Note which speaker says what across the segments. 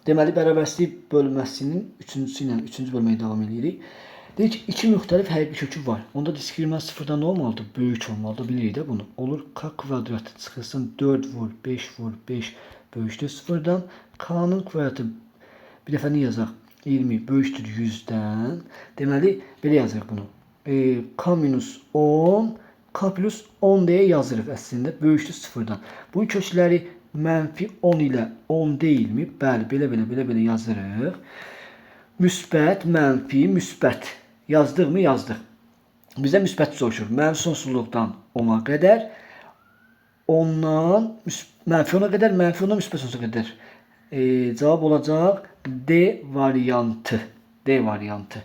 Speaker 1: Deməli, bərabərsizlik bölməsinin üçüncüsü ilə üçüncü bölməyə davam edirik. Deyir ki, iki müxtəlif həqiqi kökü var. Onda diskriminant sıfırdan nə olmalıdır? Böyük olmalıdır. Bilirik də bunu. Olur k kvadratı çıxılsın 4 vur 5 vur 5 böyükdür sıfırdan. K-nın kvadratı bir dəfə nə yazaq? 20 böyükdür 100-dən. Deməli, belə yazırıq bunu. K minus 10, K plus 10 deyə yazırıq əslində. Böyükdür sıfırdan. Bunun kökləri mənfi 10 ilə 10 deyilmi? Bəli, belə yazırıq. Müsbət, mənfi, müsbət. Yazdıq mı? Yazdıq. Bizə müsbət soruşur. Mənfi sonsuzluqdan 10-a qədər, 10-dan mənfi 10-a qədər, mənfi 10-dan müsbət sonsuza qədər. Cavab olacaq D variantı. D variantı.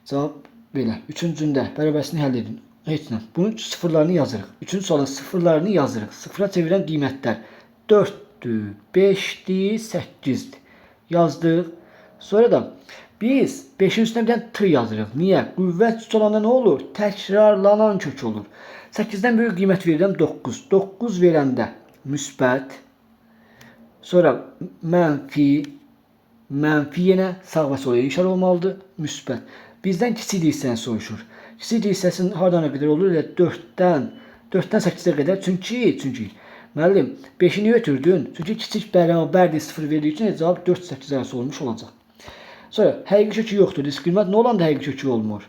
Speaker 1: Cavab belə. Üçüncündə bərabərsini həll edin. Heç nə. Bunun sıfırlarını yazırıq. Üçüncü sualın sıfırlarını yazırıq. Sıfıra çevirən qiymətlər 4-dür, 5-dir, 8-dir. Yazdıq. Sonra da biz 5-in üstünə bir dənə T yazırıq. Niyə? Qüvvət üstü olanda nə olur? Təkrarlanan kök olur. 8-dən böyük qiymət verirəm 9. 9 verəndə müsbət, sonra mənfi, mənfi yenə sağ və sol işarə olmalıdır, müsbət. Bizdən kiçik hissəni soruşur. Kiçik hissəsinin hardan nə qədər olur? Elə 4-dən 8-ə qədər. Çünki müəllim 5-i niyə ötürdün? Çünki kiçik bərabərdir 0 verdiyi üçün cavab 4-8 arası olmuş olacaq. Sonra həqiqi kökü yoxdur. Diskriminant nə olanda həqiqi kökü olmur?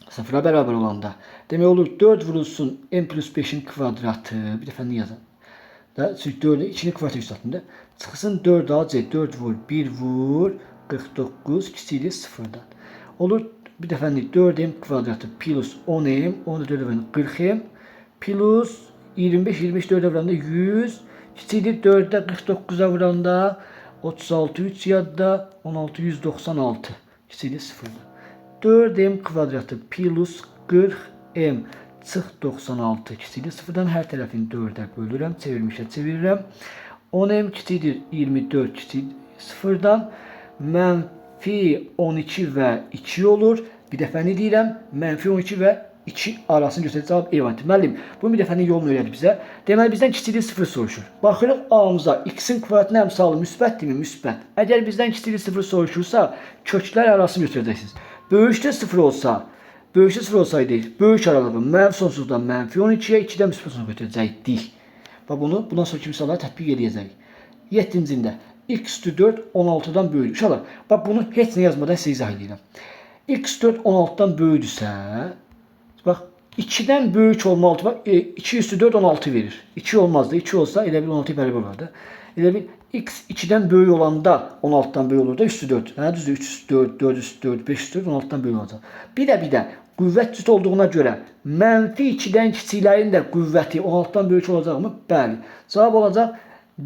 Speaker 1: Sıfıra bərabər olanda. Demək olur 4 vurulsun m plus 5-in kvadratı. Bir dəfə nə yazaq? Da, çünki 4-ü 2-ni kvadrata yüksəltdim də. Çıxsın 4ac 4 vur 1 vur 49 kiçikdir sıfırdan. Olur bir dəfə 4m kvadratı plus 10m, 10 da 4 vuranda 40m plus 25, 25 4'e vuranda 100, kiçikdir 4'də 49'a vuranda 36, 3 yadda 16, 196 kiçikdir sıfırdan. 4m kvadratı plus 40m çıx 96 kiçikdir sıfırdan, hər tərəfini 4'ə bölürəm, çevirmişə çevirirəm. 10m kiçikdir 24 kiçikdir sıfırdan, mənfi 12 və 2 olur. Bir dəfə nə deyirəm? Mənfi 12 və 2 arasını göstərir. Cavab E variantı. Müəllim, bunu bir dəfənin yolunu öyrədi bizə. Deməli, bizdən kiçikdir 0 soruşur. Baxırıq A-mıza. X-in kvadratının əmsalı müsbətdirmi? Müsbət. Əgər bizdən kiçikdir 0 soruşursa, köklər arasını götürəcəksiniz. Böyükdür 0 olsa, böyükdür 0 olsaydı, böyük aralığı mənfi sonsuzdan mənfi 12-yə, 2-dən müsbət sonsuzluğa götürəcəkdik. Və bunu bundan sonraki misallara tətbiq eləyəcəyik. 7-cində x üstü 4 16-dan böyükdür. Uşaqlar, bax bunu heç nə yazmadan sizə izah edirəm. X 4 16-dan böyükdürsə, bax 2-dən böyük olmalıdır. Bax 2 üstü 4 16 verir. 2 olmazdı. 2 olsa elə bil 16 bərabər olardı. Elə bil x 2-dən böyük olanda 16-dan böyük olur da üstü 4. Hə, düzdür? 3 üstü 4, 4 üstü 4, 5 üstü 4 16-dan böyük olacaq. Bir də qüvvət cüt olduğuna görə mənfi 2-dən kiçiklərin də qüvvəti 16-dan böyük olacaqmı? Bəli. Cavab olacaq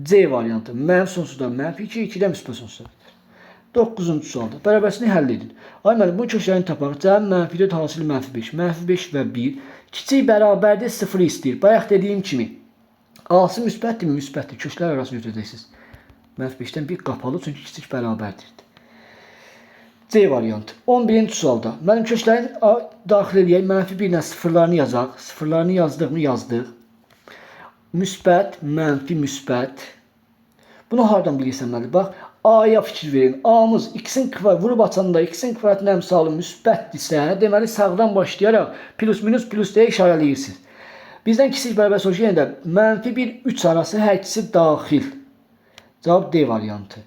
Speaker 1: C variantı. Mənfi sonsuzdan mənfi 2, 2-dən müsbət sonsuza qədər. 9-cu sualda bərabərsini həll edin. Ay müəllim, bunun köklərini tapaq. Cəmi mənfi 4 hasili mənfi 5. Mənfi 5 və 1. Kiçik bərabərdir 0 istəyir. Bayaq dediyim kimi A-sı müsbətdirmi? Müsbətdir. Köklər arasını götürəcəksiniz. Mənfi 5-dən 1 qapalı, çünki kiçik bərabərdir. C variantı. 11-ci sualda mənim köklərini daxil eləyək. Mənfi 1 ilə sıfırlarını yazaq. Sıfırlarını yazdıq mı? Yazdıq. Müsbət, mənfi, müsbət. Bunu hardan bilirsən müəllim? Bax, A-ya fikir verin. A-mız x-in kvadratı vurub açanda x-in kvadratının əmsalı müsbətdirsə, deməli sağdan başlayaraq plus minus plus deyə işarələyirsiniz. Bizdən kiçik bərabər soruşur, yenə də mənfi 1, 3 arası hər ikisi daxil. Cavab D variantı.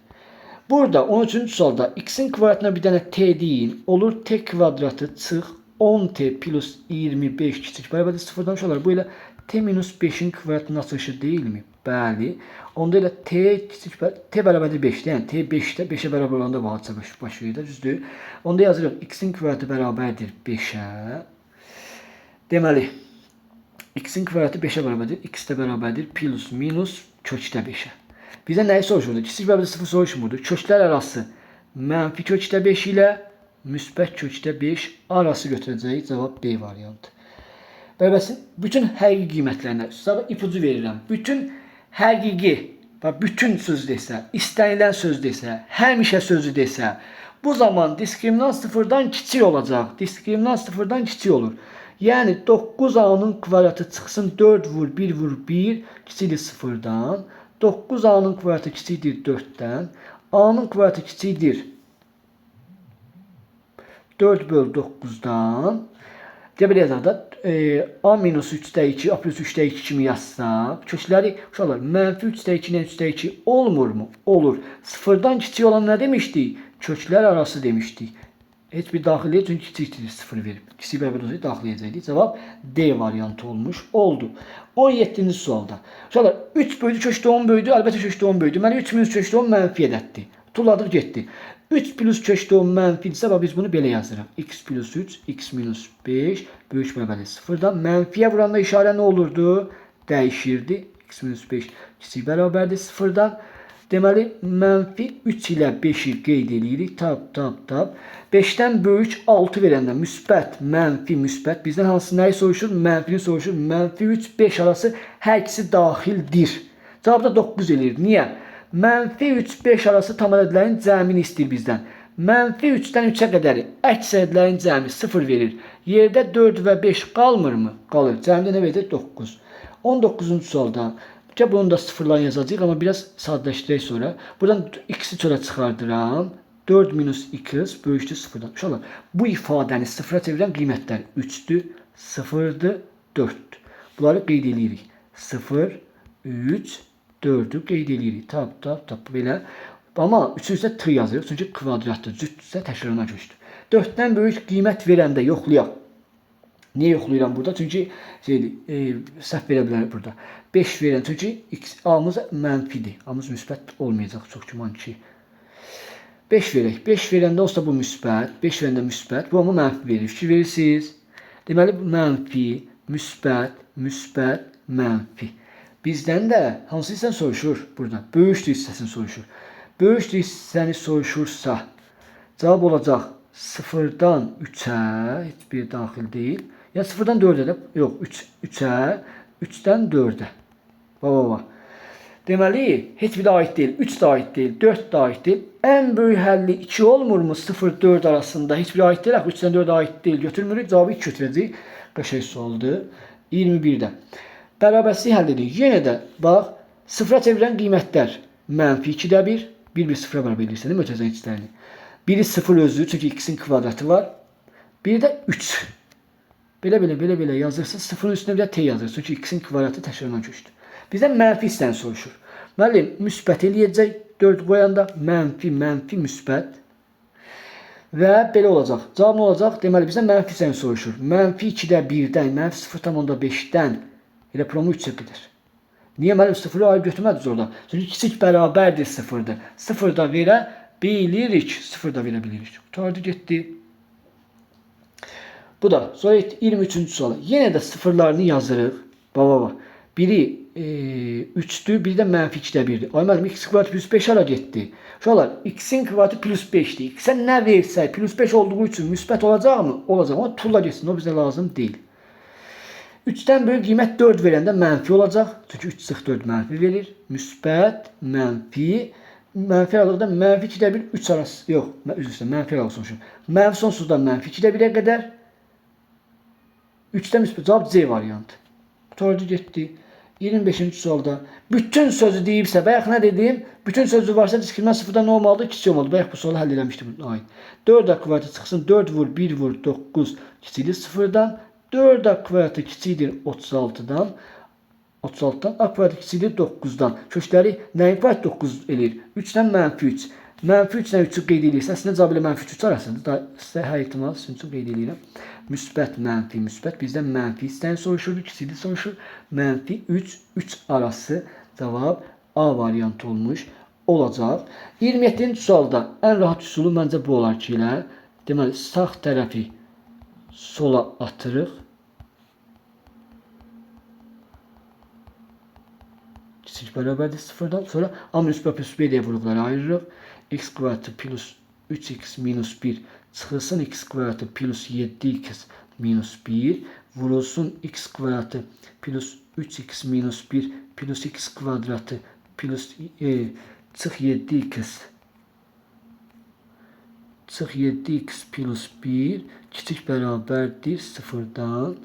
Speaker 1: Burada 13-cü sualda x-in kvadratına bir dənə t deyin. Olur t kvadratı çıx 10t plus 25 kiçik bərabərdir sıfırdan uşaqlar. Bu elə t minus 5-in kvadratının açılışı deyilmi? Bəli. Onda elə t kiçik t bərabərdir 5-dir. Yəni t 5-də 5-ə bərabər olanda bu hadisə baş verir də, düzdür? Onda yazırıq x-in kvadratı bərabərdir 5-ə. Deməli x-in kvadratı 5-ə bərabərdir. X də bərabərdir plus minus kökdə 5-ə. Bizə nəyi soruşurdu? Kiçik bərabər 0 soruşmurdu. Köklər arası mənfi kökdə 5 ilə müsbət kökdə 5 arası götürəcəyik. Cavab B variantı. Bərabərsizin bütün həqiqi qiymətlərinə sizə ipucu verirəm. Bütün həqiqi, bax bütün söz desə, istənilən söz desə, həmişə sözü desə, bu zaman diskriminant sıfırdan kiçik olacaq. Diskriminant sıfırdan kiçik olur. Yəni 9a-nın kvadratı çıxsın 4 vur 1 vur 1 kiçikdir sıfırdan. 9a-nın kvadratı kiçikdir 4-dən. A-nın kvadratı kiçikdir 4 böl 9-dan. Deyə belə yazaq da, A minus 3-də 2, A plus 3-də 2 kimi yazsaq, kökləri uşaqlar, mənfi 3-də 2 ilə 3-də 2 olmurmu? Olur. Sıfırdan kiçik olan nə demişdik? Köklər arası demişdik. Heç bir daxil deyil, çünki kiçikdir, 0 verib. Kiçik bərabər olsaydı daxil edəcəkdik. Cavab D variantı olmuş oldu. 17-ci sualda. Uşaqlar, 3 böyüdü, kökdə 10 böyüdü. Əlbəttə kökdə 10 böyüdü. Deməli, 3 minus kökdə 10 mənfi ədəddir. Tulladıq, getdi. 3 plus kökdə 10 mənfidirsə, bax biz bunu belə yazırıq. X plus 3, x minus 5, böyük bərabərdir 0-dan. Mənfiyə vuranda işarə nə olurdu? Dəyişirdi. X minus 5 kiçik bərabərdir 0-dan. Deməli, mənfi 3 ilə 5-i qeyd eləyirik. Tap, tap, tap. 5-dən böyük 6 verəndə müsbət, mənfi, müsbət. Bizdən hansı nəyi soruşur? Mənfini soruşur. Mənfi 3, 5 arası hər ikisi daxildir. Cavab da 9 eləyir. Niyə? Mənfi 3, 5 arası tam ədədlərin cəmini istəyir bizdən. Mənfi 3-dən 3-ə qədəri əks ədədlərin cəmi 0 verir. Yerdə 4 və 5 qalmırmı? Qalır. Cəmdə nə verir? 9. 19-cu sualda. Gəl bunu da sıfırlarını yazacağıq, amma biraz sadələşdirək sonra. Buradan x-i çölə çıxardıram. 4 minus x böyükdür 0-dan. Uşaqlar, bu ifadəni sıfıra çevirən qiymətlər 3-dür, 0-dır, 4-dür. Bunları qeyd eləyirik. 0, 3, 4-ü qeyd eləyirik. Tap, tap, tap. Belə. Amma 3-ün üstə t yazırıq. Çünki kvadratdır. Cütdürsə təkrarlanan kökdür. 4-dən böyük qiymət verəndə yoxlayaq. Niyə yoxlayıram burada? Çünki şeydir, səhv verə bilər burada. 5 verən, çünki x, A-mız mənfidir. A-mız müsbət olmayacaq, çox güman ki. 5 verək. 5 verəndə olsa bu müsbət, 5 verəndə müsbət, bu amma mənfi verir. Fikir verirsiniz. Deməli, mənfi, müsbət, müsbət, mənfi. Bizdən də hansı hissəni soruşur burada? Böyükdür hissəsini soruşur. Böyükdür hissəni soruşursa, cavab olacaq 0-dan 3-ə, heç bir daxil deyil. Ya 0-dan 4-ə də, yox, 3-ə, 3-dən 4-ə. Bax, bax, bax. Deməli, heç bir də aid deyil. 3 də aid deyil, 4 də aid deyil. Ən böyük həlli 2 olmurmu 0-4 arasında? Heç bir aid deyil. Axı 3-dən 4 aid deyil. Götürmürük. Cavabı 2 götürəcəyik. Qəşəng sualdır. 21-də. Bərabərsizlik həll edirik. Yenə də bax, sıfıra çevirən qiymətlər mənfi 2-də 1, 1 bir sıfıra bərabər eləyirsən, değil mi mötərizənin içlərini? Biri 0 özü, çünki x-in kvadratı var. Biri də 3. Belə, belə, belə, belə yazırsın. Sıfırın üstünə bir də t yazırsın. Çünki x-in kvadratı təkrarlanan kökdür. Bizdən mənfi hissəni soruşur. Müəllim, müsbət eləyəcək. 4 qoyanda mənfi, mənfi, müsbət. Və belə olacaq. Cavab nə olacaq? Deməli, bizdən mənfi hissəni soruşur. Mənfi 2-də 1-dən, mənfi 0,5-dən elə promu 3-ə qədər. Niyə müəllim 0-ı ayıb götürmədiniz orada? Çünki kiçik bərabərdir 0-dır. 0 da verə bilirik. 0 da verə bilirik. Qurtardı, getdi. Bu da. Sonra 23-cü sualı. Yenə də sıfırlarını yazırıq. Baba, baba. Biri 3-dür, biri də mənfi 2-də 1-dir. Ay müəllim, x kvadratı plus 5 hara getdi? Uşaqlar, x-in kvadratı plus 5-dir. X-ə nə versək, plus 5 olduğu üçün müsbət olacaqmı? Olacaq. Amma tulla getsin, o bizə lazım deyil. 3-dən böyük qiymət 4 verəndə mənfi olacaq. Çünki 3 çıx 4 mənfi verir. Müsbət, mənfi. Mənfi aralıqda mənfi 2-də 1, 3 arası. Yox, üzr istəyirəm, mənfi aralıq soruşur. Mənfi sonsuzdan mənfi 2-də 1-ə qədər. 3-dən müsbət. Cavab C variantı. Qurtardı, getdi. 25-ci sualda bütün sözü deyibsə, bayaq nə dedim? Bütün sözü varsa diskriminant sıfırdan nə olmalıdır? Kiçik olmalıdır. Bayaq bu sualı həll eləmişdim buna aid. 4A kvadratı çıxsın. 4 vur, 1 vur, 9 kiçikdir sıfırdan. 4A kvadratı kiçikdir 36-dan. 36-dan A kvadratı kiçikdir 9-dan. Kökləri nəyin kvadratı 9 eləyir? 3-dən mənfi 3. Mənfi 3 ilə 3-ü qeyd eləyirsə, əslində cavab ilə mənfi 3 arasındadır. Daha sizə hər ehtimal sizin üçün qeyd eləyirəm. Müsbət, mənfi, müsbət. Bizdən mənfi hissəni soruşurdu, kiçikli soruşur. Mənfi 3, 3 arası cavab A variantı olmuş olacaq. 27-ci sualda ən rahat üsulu məncə bu olar ki, elə. Deməli, sağ tərəfi sola atırıq. Kiçik bərabərdir sıfırdan. Sonra A minus B plus B deyə vurğuları ayırırıq. X kvadratı plus 3x minus 1 çıxılsın x kvadratı plus 7x minus 1 vurulsun x kvadratı plus 3x minus 1 plus x kvadratı plus çıx 7x çıx 7x plus 1 kiçik bərabərdir sıfırdan.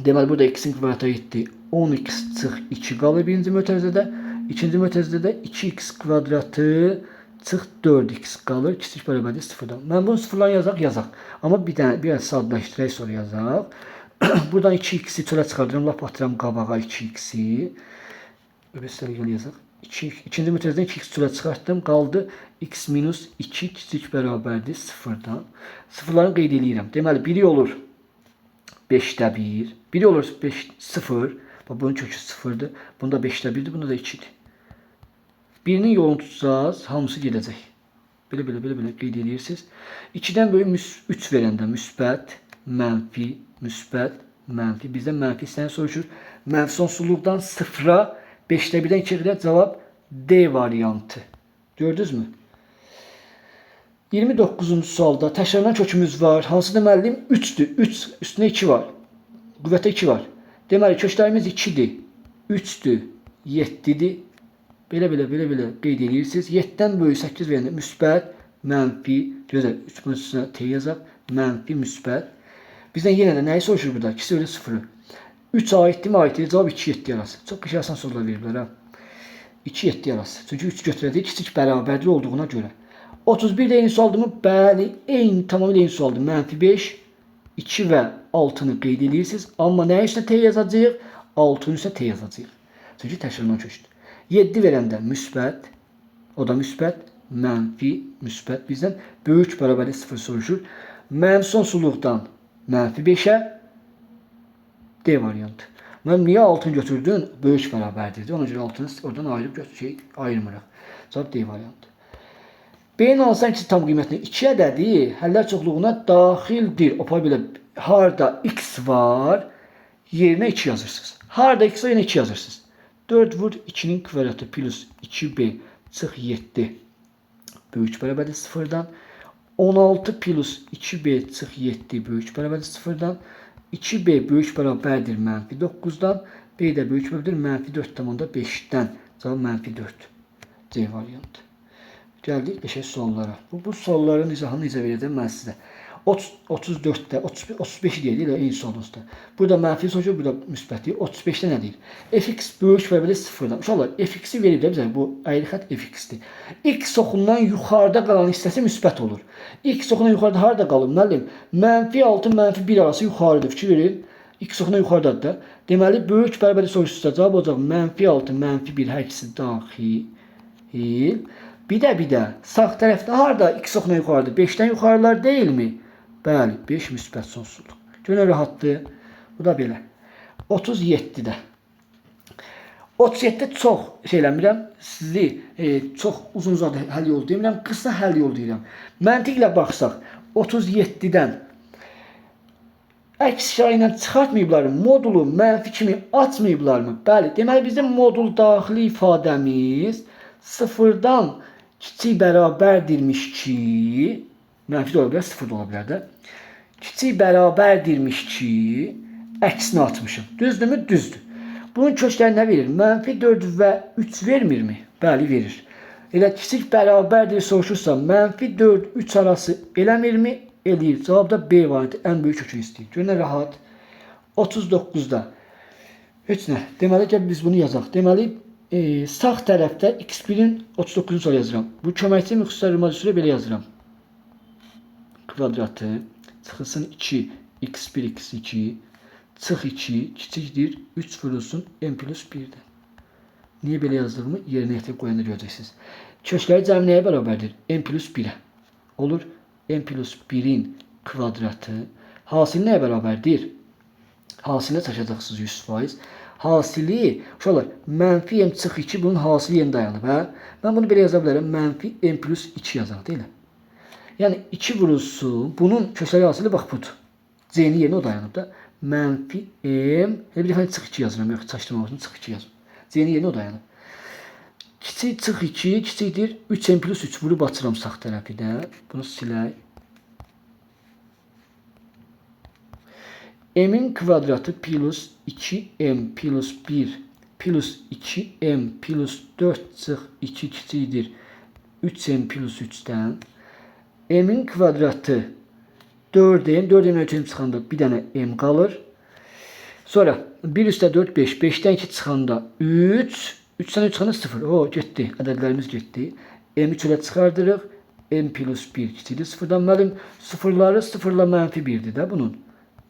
Speaker 1: Deməli, burada x-in kvadratı aiddir. 10x çıx 2 qalır birinci mötərizədə. İkinci mötərizədə 2x kvadratı Çıx 4x qalır, kiçik bərabərdir 0-dan. Mən bunu sıfırdan yazaq, yazaq. Amma bir dənə biraz sadələşdirək sonra yazaq. Buradan 2x-i çölə çıxardıram, lap atıram qabağa 2x-i. Öbür sərə gəl yazaq. 2, ikinci mütəzədən 2x çölə çıxartdım, qaldı x minus 2 kiçik bərabərdir 0-dan. Sıfırlarını qeyd eləyirəm. Deməli, biri olur 5-də 1, biri olur 5, 0. Bax, bunun kökü 0-dır. Bunda 5-də 1-dir, bunda da 2-dir. Birinin yolunu tutsaz, hamısı gedəcək. Belə, belə, belə, belə qeyd edirsiniz. 2-dən böyük 3 verəndə müsbət, mənfi, müsbət, mənfi. Bizdən mənfi hissəni soruşur. Mənfi sonsuzluqdan 0-a, 5-də 1-dən 2-yə qədər cavab D variantı. Gördünüzmü? 29-cu sualda təkrarlanan kökümüz var. Hansı deməliyim? 3-dür. 3 üstünə 2 var. Qüvvətə 2 var. Deməli, köklərimiz 2-dir, 3-dür, 7-dir. Belə, belə, belə, belə qeyd edirsiniz. 7-dən böyük 8 verəndə müsbət, mənfi, gözəl, 3 bunun üstünə T yazaq, mənfi, müsbət. Bizdən yenə də nəyi soruşur burada? İkisi öyle 0-ı. 3 aiddir mi? Aiddir. Cavab 2-7 arası. Çox qəşəng asan sorular veriblər ha. 2-7 arası. Çünki 3 götürəcək, kiçik bərabərdir olduğuna görə. 31 də eyni sualdır mı? Bəli, eyni, tamamilə eyni sualdır. Mənfi 5, 2 və 6-nı qeyd edirsiniz. Amma nəyin üstünə T yazacağıq? 6-nın üstünə T yazacağıq. Çünki təkrarlanan kökdür. 7 verəndə müsbət, o da müsbət, mənfi, müsbət. Bizdən böyük bərabərlik 0 soruşur. Mənfi sonsuzluqdan mənfi 5-ə D variantı. Mən niyə 6-nı götürdün? Böyük bərabərdir. Ona görə 6-nı oradan ayırıb ayırmırıq. Cavab D variantı. B-nin alsan ki, tam qiymətini 2 ədədi həllər çoxluğuna daxildir. Opa belə harda x var, yerinə 2 yazırsınız. Harda x var, yerinə 2 yazırsınız. 4 vur 2-nin kvadratı plus 2b çıx 7 böyük bərabərdir 0-dan. 16 plus 2b çıx 7 böyük bərabərdir 0-dan. 2b böyük bərabərdir mənfi 9-dan. B də böyük bərabərdir mənfi 4,5-dən. Cavab mənfi 4. C variantı. Gəldik qəşəng suallara. Bu sualların izahını necə verəcəm mən sizə. 34-də, 35 deyil, elə eyni sualımızda. Burada mənfi soruşur, burada müsbət deyil. 35-də nə deyir? Fx böyük bərabərdir 0-dan. Uşaqlar, fx-i verib də bizə, bu əyri xətt fx-dir. X oxundan yuxarıda qalan hissəsi müsbət olur. X oxundan yuxarıda harada qalır? Müəllim, mənfi 6, mənfi 1 arası yuxarıdır. Fikir verin. X oxundan yuxarıdadır da. Deməli, böyük bərabərlik soruşursa cavab olacaq mənfi 6, mənfi 1 hər ikisi daxil. Bir də sağ tərəfdə harada x oxundan yuxarıdır? 5-dən yuxarılar deyilmi? Bəli, 5 müsbət sonsuzluq. Görün rahatdır. Bu da belə. 37-də. 37-də çox şey eləmirəm. Sizi çox uzun uzadı həll yolu demirəm. Qısa həll yolu deyirəm. Məntiqlə baxsaq, 37-dən əks işarə ilə çıxartmayıblar mı? Modulu mənfi kimi açmayıblar mı? Bəli, deməli bizim modul daxili ifadəmiz sıfırdan kiçik bərabərdirmiş ki, mənfi də ola bilər, sıfır da ola bilər də. Kiçik bərabərdirmiş ki, əksini atmışım. Düzdürmü? Düzdür. Bunun kökləri nə verir? Mənfi 4 və 3 vermirmi? Bəli, verir. Elə kiçik bərabərdir soruşursa, mənfi 4, 3 arası eləmirmi? Eləyir. Cavab da B variantı. Ən böyük kökünü istəyir. Görün nə rahat. 39-da. Heç nə. Deməli, gəl biz bunu yazaq. Deməli, sağ tərəfdə x1-in 39-cu sual yazıram. Bu köməkçi müxtəsər rüma düsturu belə yazıram. Kvadratı çıxılsın 2, x1, x2, çıx 2 kiçikdir 3 vurulsun m plus 1-dən. Niyə belə yazdığımı yerinə yetirib qoyanda görəcəksiniz. Kökləri cəmi nəyə bərabərdir? M plus 1-ə. Olur m plus 1-in kvadratı. Hasili nəyə bərabərdir? Hasilə çaşacaqsınız 100%. Hasili, uşaqlar, mənfi m çıx 2 bunun hasili yerində dayanıb, hə? Mən bunu belə yaza bilərəm. Mənfi m plus 2 yazaq, deyil mi? Yəni 2 vurulsun, bunun kökləri hasili bax budur. C-nin yerinə o dayanıb da. Mənfi m, elə bir dəfə çıx 2 yazıram, yox, çaşdırmaq üçün çıx 2 yazıram. C-nin yerinə o dayanıb. Kiçik çıx 2, kiçikdir 3m plus 3 vurub açıram sağ tərəfi də. Bunu silək. M-in kvadratı plus 2m plus 1 plus 2m plus 4 çıx 2 kiçikdir 3m plus 3-dən. M-in kvadratı 4m, 4m 3m çıxanda bir dənə m qalır. Sonra 1 üstə 4, 5, 5-dən 2 çıxanda 3, 3-dən 3 çıxanda 0. O, getdi, ədədlərimiz getdi. M-i çölə çıxardırıq. M plus 1 kiçikdir 0-dan. Müəllim, sıfırları 0 ilə mənfi 1-dir də bunun.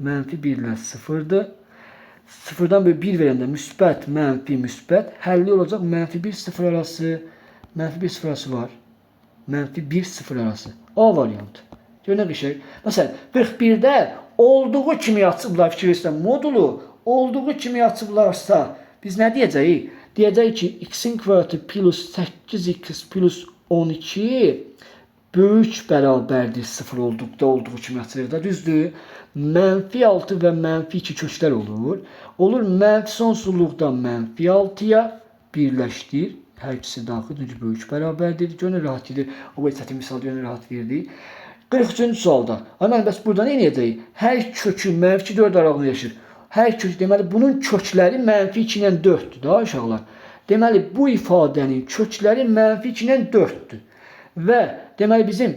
Speaker 1: Mənfi 1 ilə 0-dır. 0-dan böyük 1 verəndə müsbət, mənfi, müsbət. Həlli olacaq mənfi 1, 0 arası. Mənfi 1, 0 arası var. Mənfi 1, 0 arası. A variantı. Gör nə qəşəng. Məsələn, 41-də olduğu kimi açıblar, fikir verirsən, modulu olduğu kimi açıblarsa, biz nə deyəcəyik? Deyəcəyik ki, x-in kvadratı plus 8x plus 12 böyük bərabərdir 0 olduqda olduğu kimi açılır da, düzdür? Mənfi 6 və mənfi 2 köklər olur. Olur mənfi sonsuzluqdan mənfi 6-ya birləşdir. Hər ikisi daxil, çünki böyük bərabərdir. Gönül rahat gedir. O bu çətin misal gönül rahat verdi. 43-cü sualda. Ay müəllim, bəs burada nə edəcəyik? Hər kökü mənfi 2 4 aralığında yerləşir. Hər kök, deməli bunun kökləri mənfi 2 ilə 4-dür da uşaqlar. Deməli bu ifadənin kökləri mənfi 2 ilə 4-dür. Və deməli bizim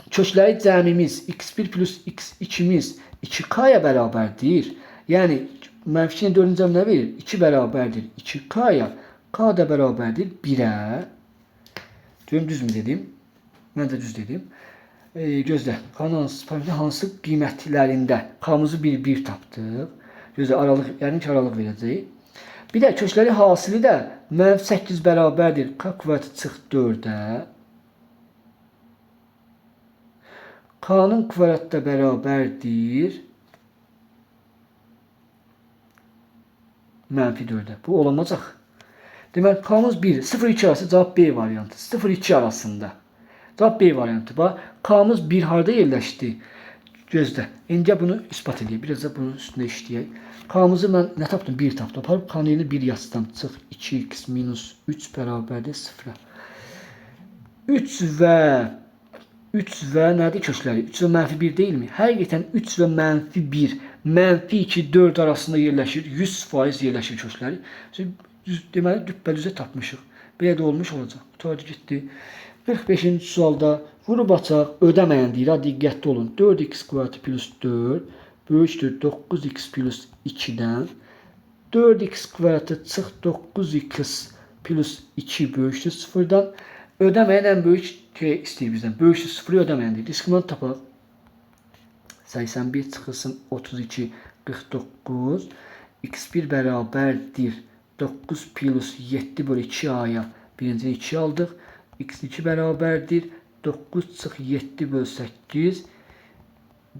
Speaker 1: kökləri cəmimiz x1 plus x2-miz 2k-ya bərabərdir. Yəni mənfi 2 ilə 4-ün cəmi nə verir? 2 bərabərdir 2k-ya. K da bərabərdir 1-ə. Görüm düzmü dedim? Mən də düz dedim. Gözlə. K-nın hansı qiymətlərində K-mızı 1, 1 tapdıq. Gözlə, aralıq, yəni ki, aralıq verəcəyik. Bir də kökləri hasili də mənfi 8 bərabərdir. K kvadratı çıx 4-ə. K-nın kvadratı da bərabərdir mənfi 4-ə. Bu olamacaq. Deməli, K-mız 1, 0-2 arası cavab B variantı. 0-2 arasında. Cavab B variantı. Bax, K-mız 1 harda yerləşdi? Gözlə. İndi bunu isbat edək. Biraz da bunun üstündə işləyək. K-mızı mən nə tapdım? 1 tapdım. Aparıb K-nın yerini 1 yazsam. Çıx 2x minus 3 bərabərdir 0-a. 3 və nədir kökləri? 3 və mənfi 1 deyilmi? Həqiqətən 3 və mənfi 1, mənfi 2, 4 arasında yerləşir. 100% yerləşir kökləri. Deməli, düppədüzə tapmışıq. Belə də olmuş olacaq. Qutardı getdi. 45-ci sualda vurub açaq, ödəməyən deyir, ha, diqqətli olun. 4x kvadratı plus 4 böyükdür 9x plus 2-dən. 4x kvadratı çıx 9x plus 2 böyükdür 0-dan. Ödəməyən ən böyük şey istəyir bizdən. Böyükdür 0-ı ödəməyən deyir. Diskriminant tapaq. 81 çıxılsın 32, 49. x1 bərabərdir 9 plus 7 bölü 2 aya birincini 2 aldıq. x2 bərabərdir 9 çıx 7 bölü 8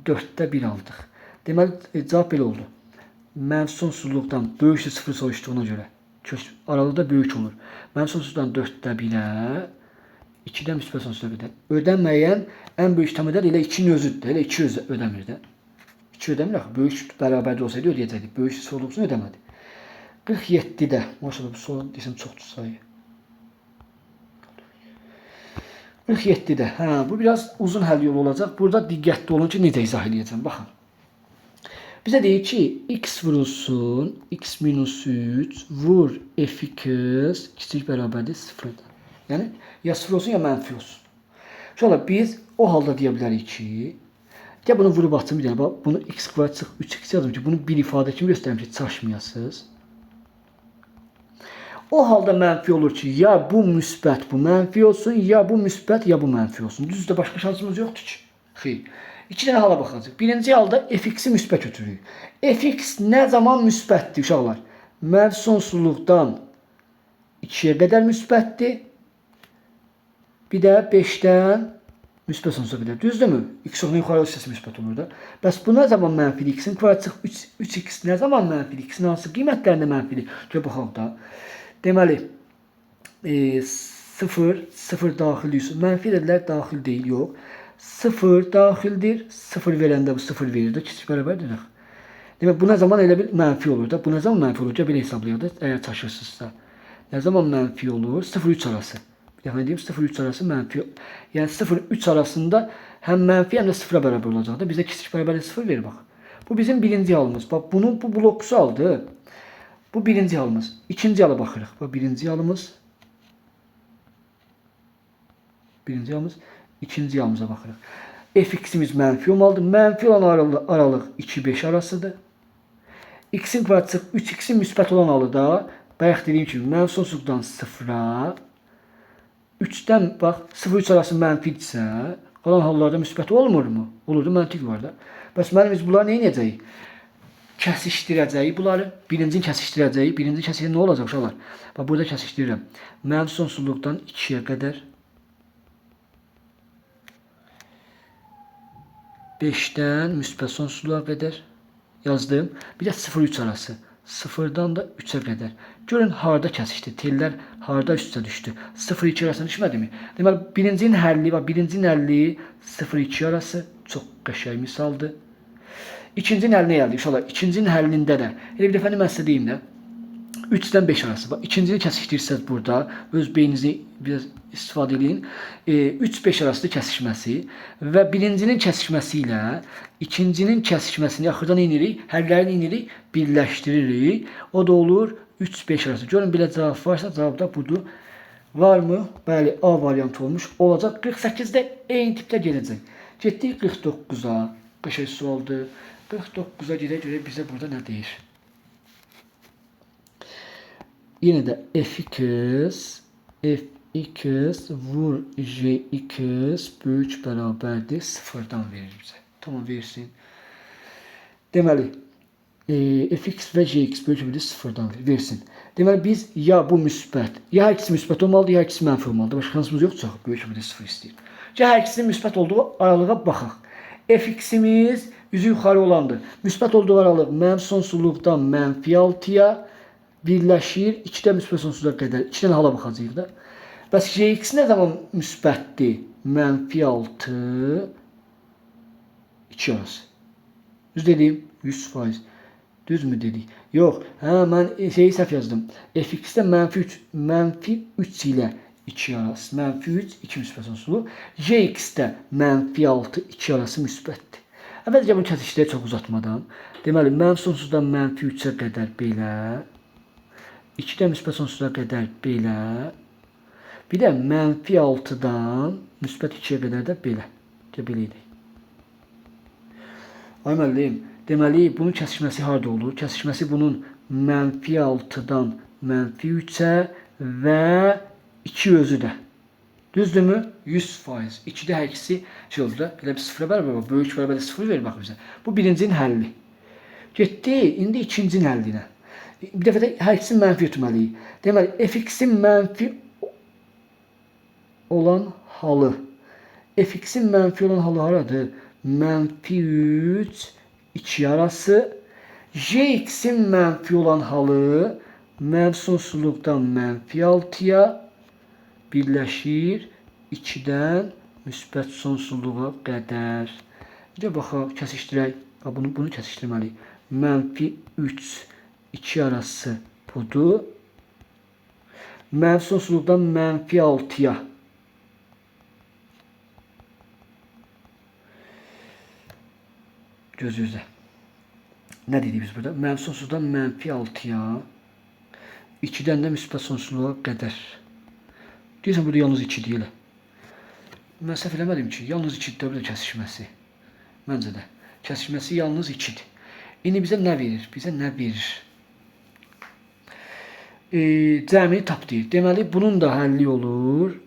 Speaker 1: 4-də 1 aldıq. Deməli, cavab belə oldu. Mənfi sonsuzluqdan böyükdür 0 soruşduğuna görə aralıqda böyük olur. Mənfi sonsuzluqdan 4-də 1-ə 2-də müsbət sonsuzluğa qədər. Ödənməyən ən böyük tam ədəd elə 2-nin özüdür. Elə 2 özü ödəmir də. 2 ödəmir axı. Böyük bərabərdə olsaydı ödəyəcəkdi. Böyük 0 olduğu üçün ödəmədi. 47-də. Maşallah bu sual desəm çoxdur sayı. 47-də. Hə, bu biraz uzun həll yolu olacaq. Burada diqqətli olun ki, necə izah eləyəcəm. Baxın. Bizə deyir ki, x vurulsun, x minus 3 vur fx kiçik bərabərdir 0-dan. Yəni, ya 0 olsun, ya mənfi olsun. Uşaqlar, biz o halda deyə bilərik ki, gəl bunu vurub açım bir dənə. Bax, bunu x kvadrat çıx 3x yazım ki, bunu bir ifadə kimi göstərim ki, çaşmayasınız. O halda mənfi olur ki, ya bu müsbət, bu mənfi olsun, ya bu müsbət, ya bu mənfi olsun. Düzdür, başqa şansımız yoxdur ki. Xeyr. İki dənə hala baxacaq. Birinci halda fx-i müsbət götürürük. Fx nə zaman müsbətdir uşaqlar? Mənfi sonsuzluqdan 2-yə qədər müsbətdir. Bir də 5-dən müsbət sonsuza qədər. Düzdürmü? X oxuna yuxarı hissəsi müsbət olur da. Bəs bu nə zaman mənfidir? X-in kvadratı çıx 3x nə zaman mənfidir? X-in hansı qiymətlərində mənfidir? Gəl baxaq da. Deməli, 0, 0 daxil deyil. Mənfi ədədlər daxil deyil, yox. 0 daxildir. 0 verəndə bu 0 verir də, kiçik bərabərdir axı. Demək, bu nə zaman elə bil mənfi olur da. Bu nə zaman mənfi olur? Gəl belə hesablayaq da, əgər çaşırsınızsa. Nə zaman mənfi olur? 0-3 arası. Bir dəfə deyim, 0-3 arası mənfi. Yəni 0-3 arasında həm mənfi, həm də 0-a bərabər olacaq da. Bizə kiçik bərabərlik 0 verir bax. Bu bizim birinci halımız. Bax, bunu bu bloksu aldı. Bu birinci halımız. İkinci hala baxırıq. Bax, birinci halımız. Birinci halımız. İkinci halımıza baxırıq. Fx-imiz mənfi olmalıdır. Mənfi olan aralıq 2-5 arasıdır. X-in kvadratı 3x-in müsbət olan halı da bayaq dediyim kimi mənfi sonsuzluqdan 0-a 3-dən bax 0-3 arası mənfidirsə, qalan hallarda müsbət olmurmu? Olurdu, məntiq var da. Bəs müəllim biz bunları nə edəcəyik? Kəsişdirəcəyik bunları. Birincini kəsişdirəcəyik. Birinci kəsişdirəcək nə olacaq uşaqlar? Bax burada kəsişdirirəm. Mənfi sonsuzluqdan 2-yə qədər 5-dən müsbət sonsuzluğa qədər yazdım. Bir də 0-3 arası. 0-dan da 3-ə qədər. Görün harda kəsişdi? Tellər harda üst-üstə düşdü? 0-2 arasına düşmədimi? Deməli, birincinin həlli var. Birincinin həlli 0-2 arası. Çox qəşəng misaldır. İkincinin həllinə gəldik uşaqlar. İkincinin həllində də elə bir dəfə mən sizə deyim də. 3-dən 5 arası. Bax, ikincini kəsişdirirsəz burada, öz beyninizi biraz istifadə edin. 3-5 arası kəsişməsi və birincinin kəsişməsi ilə ikincinin kəsişməsini axırda nə edirik? Həllərini edirik, birləşdiririk. O da olur 3-5 arası. Görün belə cavab varsa, cavab da budur. Varmı? Bəli, A variantı olmuş. Olacaq. 48-də eyni tipdə gedəcək. Getdik 49-a. Qəşəng sualdır. 49-a gedə görə bizə burada nə deyir? Yenə də fx vur gx böyük bərabərdir 0-dan verir bizə. Tamam, versin. Deməli, fx və gx böyük bərabərdir 0-dan versin. Deməli, biz ya bu müsbət, ya hər ikisi müsbət olmalıdır, ya hər ikisi mənfi olmalıdır. Başqa şansımız yoxdur, çox böyük bərabərdir 0 istəyir. Ya hər ikisinin müsbət olduğu aralığa baxaq. Fx-imiz üzü yuxarı olandır. Müsbət olduğu aralıq mənfi sonsuzluqdan mənfi 6-ya birləşir. 2-də müsbət sonsuzluğa qədər. 2-dən hala baxacağıq da. Bəs gx nə zaman müsbətdir? Mənfi 6, 2 arası. Düz dediyim? 100%. Düzmü dedik? Yox. Hə, mən şeyi səhv yazdım. Fx-də mənfi 3, mənfi 3 ilə 2 arası. Mənfi 3, 2 müsbət sonsuzluq. Gx-də mənfi 6, 2 arası müsbətdir. Əvvəlcə bunu kəsişdirək çox uzatmadan. Deməli, mənfi sonsuzdan mənfi 3-ə qədər belə. 2-dən müsbət sonsuzluğa qədər belə. Bir də mənfi 6-dan müsbət 2-yə qədər də belə. Belə edək. Ay müəllim, deməli, bunun kəsişməsi harada olur? Kəsişməsi bunun mənfi 6-dan mənfi 3-ə və 2 özü də. Düzdürmü? 100%. 2-də hər ikisi şey oldu da, elə bir 0-a bərabər, böyük bərabər 0 verir bax bizə. Bu birincinin həlli. Getdi, indi ikincinin həllinə. Bir dəfə də hər ikisini mənfi götürməliyik. Deməli, fx-in mənfi olan halı. Fx-in mənfi olan halı haradır? Mənfi 3, 2 arası. Gx-in mənfi olan halı mənfi sonsuzluqdan mənfi 6-ya birləşir 2-dən müsbət sonsuzluğa qədər. Bir də baxaq, kəsişdirək. Bunu kəsişdirməliyik. Mənfi 3, 2 arası budur. Mənfi sonsuzluqdan mənfi 6-ya. Gözünüzdə. Nə dedik biz burada? Mənfi sonsuzluqdan mənfi 6-ya, 2-dən də müsbət sonsuzluğa qədər. Deyirsən, burada yalnız 2 deyilə. Mən səhv eləmədim ki, yalnız 2-dir burada kəsişməsi. Məncə də. Kəsişməsi yalnız 2-dir. İndi bizə nə verir? Bizə nə verir? Cəmini tap deyir. Deməli, bunun da həlli olur.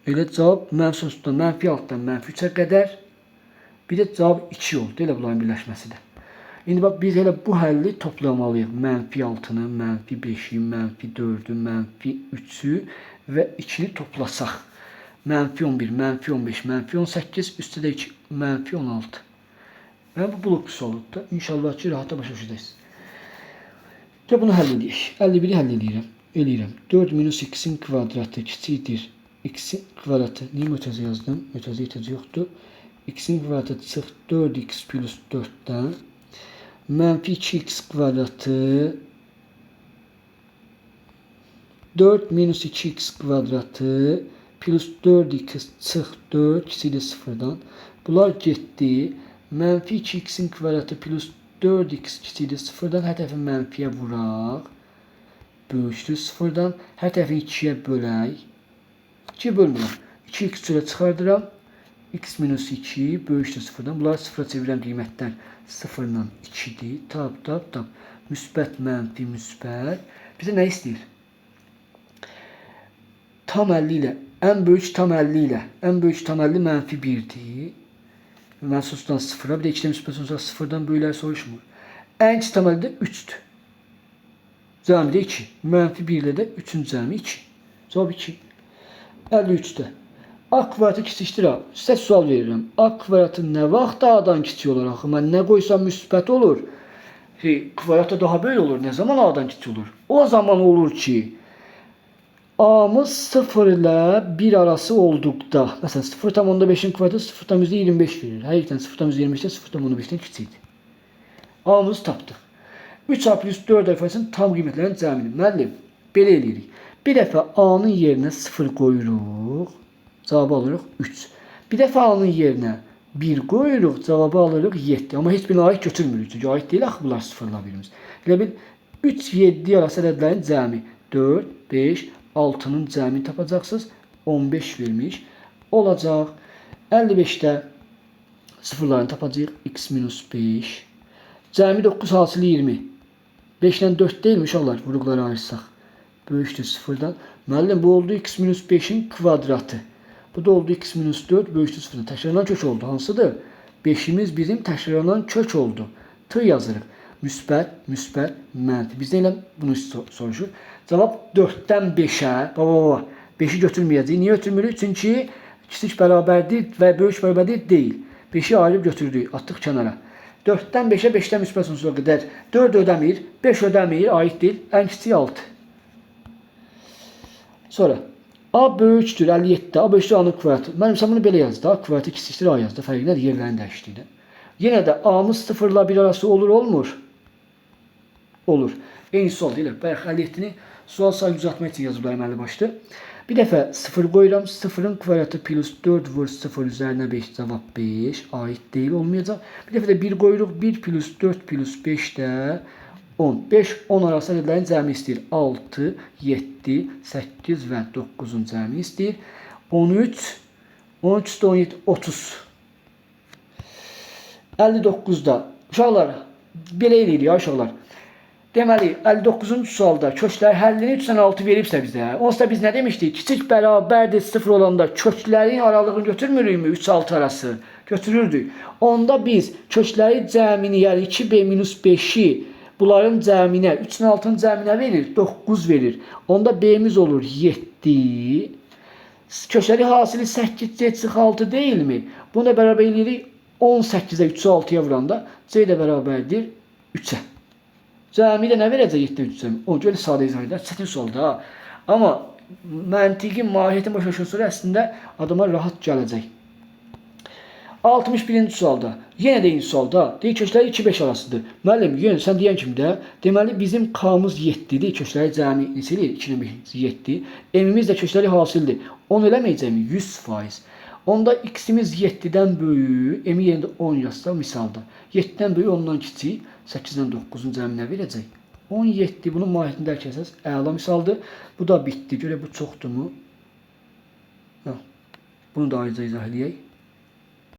Speaker 1: Elə cavab mənfi sonsuzluqdan mənfi 6-dan mənfi 3-ə qədər. Bir də cavab 2 oldu. Elə bunların birləşməsi də. İndi bax, biz elə bu həlli toplamalıyıq. Mənfi 6-nı, mənfi 5-i, mənfi 4-ü, mənfi 3-ü və 2-ni toplasaq. Mənfi 11, mənfi 15, mənfi 18, üstə də 2, mənfi 16. Və bu blok sualıdır da. İnşallah ki, rahatda başa düşəcəksiniz. Gəl bunu həll edək. 51-i həll eləyirəm. Eləyirəm. 4 minus x-in kvadratı kiçikdir. X-in kvadratı. Niyə mötərizə yazdım? Mötərizə ehtiyacı yoxdur. X-in kvadratı çıx 4x plus 4-dən. Mənfi 2x kvadratı 4 minus 2x kvadratı plus 4x çıx 4 kiçikdir 0-dan. Bunlar getdi. Mənfi 2x-in kvadratı plus 4x kiçikdir 0-dan. Hər tərəfi mənfiyə vuraq. Böyükdür 0-dan. Hər tərəfi 2-yə bölək. 2-yə bölmürəm. 2x çölə çıxardıram. X minus 2 böyükdür 0-dan. Bunları 0-a çevirən qiymətlər 0 ilə 2-dir. Tab, tab, tab. Müsbət, mənfi, müsbət. Bizə nə istəyir? Tam 50 ilə Ən böyük tam 50 ilə. Ən böyük tam 50 mənfi 1-dir. Mənfi sonsuzdan 0-a, bir də 2-dən müsbət sonsuza 0-dan böyüklər soruşmur. Ən kiçik tam 50 də 3-dür. Cəmi də 2. Mənfi 1 ilə də 3-ün cəmi 2. Cavab 2. 53-də. A kvadratı kiçikdir A. Sizə sual verirəm. A kvadratı nə vaxt A-dan kiçik olur axı? Mən nə qoysam müsbət olur. Kvadrat da daha böyük olur. Nə zaman A-dan kiçik olur? O zaman olur ki, A'mız 0 ilə 1 arası olduqda, məsələn 0,5-in kvadratı 0,25 verir. Həqiqətən 0,25-də 0,5-dən kiçikdir. A'mızı tapdıq. 3A plus 4A ifadəsinin tam qiymətlərinin cəmini. Müəllim, belə eləyirik. Bir dəfə A-nın yerinə 0 qoyuruq, cavabı alırıq 3. Bir dəfə A-nın yerinə 1 qoyuruq, cavabı alırıq 7. Amma heç birinə aid götürmürük. Çünki aid deyil axı bunlar 0-la birimiz. Elə bil 3, 7 arası ədədlərin cəmi 4, 5, 6-nın cəmini tapacaqsınız. 15 vermiş olacaq. 55-də sıfırlarını tapacağıq. X minus 5. Cəmi 9 hasili 20. 5 ilə 4 deyilmi uşaqlar? Vuruqları ayırsaq. Böyükdür 0-dan. Müəllim, bu oldu x minus 5-in kvadratı. Bu da oldu x minus 4 böyükdür 0-dan. Təkrarlanan kök oldu. Hansıdır? 5-imiz bizim təkrarlanan kök oldu. T yazırıq. Müsbət, müsbət, mənfi. Bizdən elə bunu soruşur. Cavab 4-dən 5-ə. Baba, baba. 5-i götürməyəcəyik. Niyə götürmürük? Çünki kiçik bərabərdir və böyük bərabərdir deyil. 5-i ayırıb götürdük, atdıq kənara. 4-dən 5-ə, 5-dən müsbət sonsuza qədər. 4 ödəmir, 5 ödəmir, aid deyil. Ən kiçiyi 6. Sonra A böyükdür 57-də, A böyükdür A-nın kvadratı. Mənim sən bunu belə yazdı. A kvadratı kiçikdir A yazdı. Fərqi nədir? Yerlərini dəyişdik. Yenə də A-mız 0 ilə 1 arası olur, olmur? Olur. Eyni sual deyil. Bayaq 57-ni sual sayı uzatmaq üçün yazıblar əməlli başlı. Bir dəfə 0 qoyuram. 0-ın kvadratı plus 4 vur 0 üzərinə 5 cavab 5. Aid deyil, olmayacaq. Bir dəfə də 1 qoyuruq. 1 plus 4 plus 5 də 10. 5, 10 arası ədədlərin cəmi istəyir. 6, 7, 8 və 9-un cəmi istəyir. 13, 13 də 17, 30. 59-da. Uşaqlar, belə eləyirik ya uşaqlar. Deməli, 59-cu sualda köklər həllini 3-dən 6 veribsə bizə, onsuz da biz nə demişdik? Kiçik bərabərdir 0 olanda köklərin aralığını götürmürükmü 3-6 arası? Götürürdük. Onda biz kökləri cəmini, yəni 2b minus 5-i bunların cəminə, 3-ün 6-nın cəminə verir, 9 verir. Onda b-miz olur 7. Kökləri hasili 8c çıx 6 deyilmi? Bunu da bərabər eləyirik 18-ə 3-ü 6-ya vuranda c də bərabərdir 3-ə. Cəmi də nə verəcək 7 3 cəmi? O görə sadə izah edər. Çətin sualdır ha. Amma məntiqin mahiyyətini başa düşən sonra əslində adama rahat gələcək. 61-ci sualda. Yenə də eyni sualda. Deyir kökləri 2-5 arasıdır. Müəllim, yenə sən deyən kimi də, deməli bizim K-mız 7-dir. Kökləri cəmi neçə eləyir? 2 ilə 5 7. M-imiz də kökləri hasildir. 10 eləməyəcəkmi? 100%. Onda x-imiz 7-dən böyük, m-i yerində 10 yazsaq misalda. 7-dən böyük, 10-dan kiçik, 8-dən 9-un cəmi nə verəcək? 17. Bunun mahiyyətini dərk etsəniz, əla misaldır. Bu da bitdi. Görək bu çoxdurmu? Hə. Bunu da ayrıca izah eləyək.